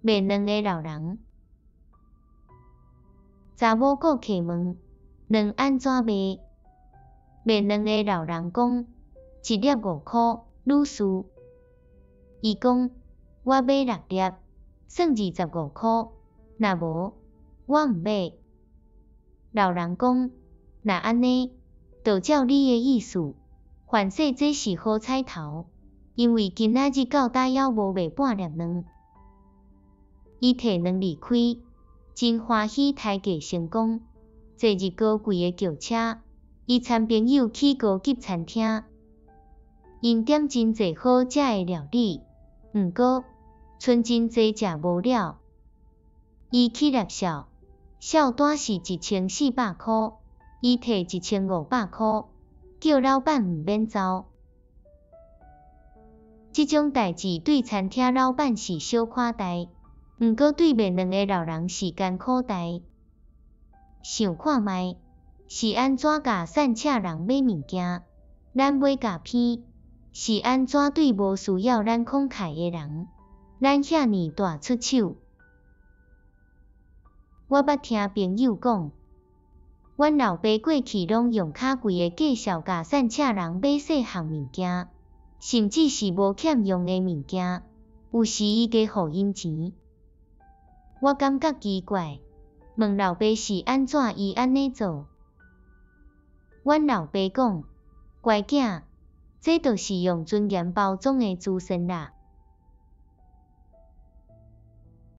賣卵的老人。查某顧客問：卵按怎賣？賣卵的老人講：一粒5箍，女士。伊講：我買六粒，算25箍，若無，我毋買。老人講：若按呢，就照你的意思，反正這是好彩頭，因為今仔日到今猶無賣半粒卵。伊提卵離開，真歡喜刣價成功，坐入高貴的轎車，伊摻朋友去高級餐廳，𪜶點真濟好食的料理，毋過，賰真濟食無了。伊起粒數，數單是1400箍，伊提1500箍，叫老闆毋免走。這種代誌對餐廳老闆是小可代，毋過對賣卵的老人是艱苦代。想看覓，是按怎共散赤人買物件？咱買共偏，是按怎對無需要咱慷慨的人，咱遐爾大出手？我捌聽朋友講，阮老爸過去攏用較貴的價數共散赤人買細項物件，甚至是無欠用的物件，有時伊加予𪜶錢。我感覺奇怪，問老爸是按怎伊按呢做？阮老爸講：乖囝，這就是用尊嚴包裝的慈善啦。